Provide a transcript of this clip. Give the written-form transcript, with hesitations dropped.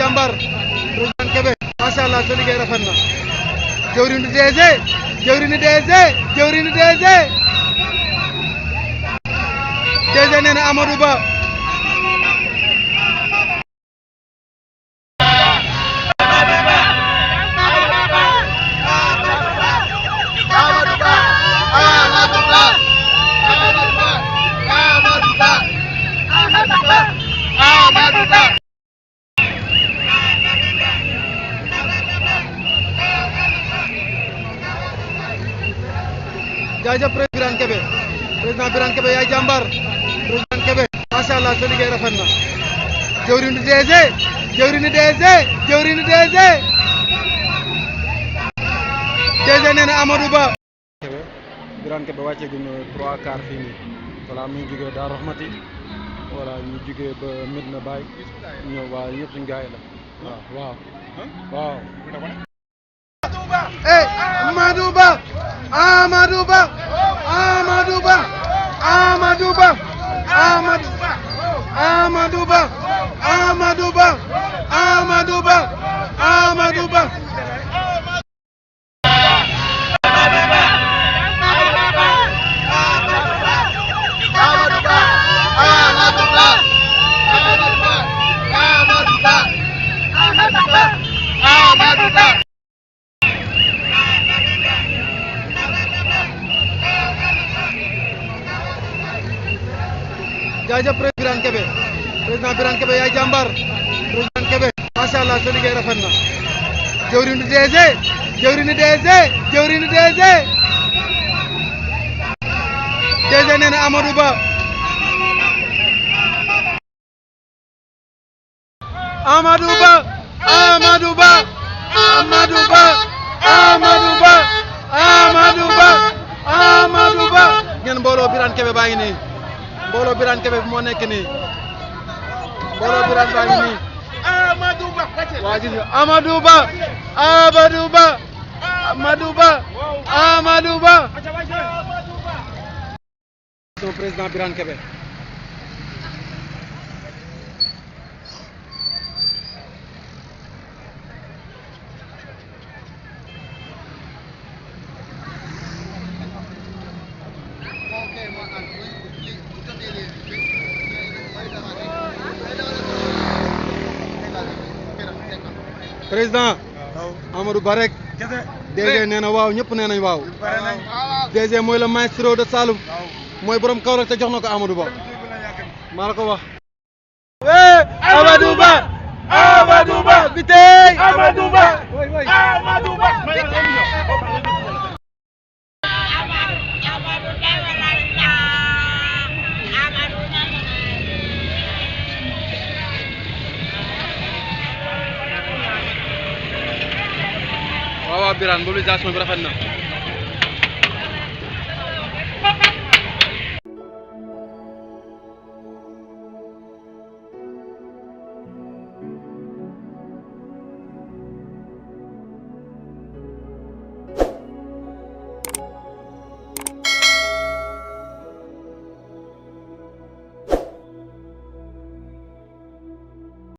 jàmbaar président Kébé macha allah sa liggéey rafet na jëwriñu DG jëwriñu DG jëwriñu DG DG nee na Amadou Ba jaajëf président Kébé Birane Kébé yaay jàmbaar président Kébé macha allah sa liggéey rafet na jëwriñu DG jëwriñu DG jëwriñu DG DG nee na Amadou Ba. Birane Kébé wàcce gu ñu 3/4 fii nii voilà mu ngi jugee Daaru Rahmati voilà ñu jugee ba Medina Baye ñëw waa ñëpp suñu gaay la waaw waaw. Amadou Ba Amadou Ba Amadou Ba Amadou Ba Amadou Ba Amadou Ba Amadou Ba Amadou Ba Amadou Ba jaajëf président Birane Kébé yaay jàmbaar président Kébé macha allah sa liggéey rafet na jëwriñu DG jëwriñu DG jëwriñu DG DG nee na Amadou Ba Amadou Ba Amadou Ba Amadou Ba Amadou Ba Amadou Ba Amadou Ba ngeen mbooloo Birane Kébé baa ngi nii mbooloo Birane Kébé bi moo nekk nii mbooloo Birane baa ngi nii Amadou Ba waa gis nga Amadou Ba Amadou Ba Amadou Ba Amadou Ba président Birane Kébé président Amadou Ba rek DG nee na waaw ñëpp nee nañ waaw DG mooy le maestro de Saloum mooy borom Kaolack te jox na ko Amadou Ba maa la ko wax Amadou Ba Amadou Ba bi tey Amadou Ba Amadou Ba waaw Birane mobilisation bi rafet na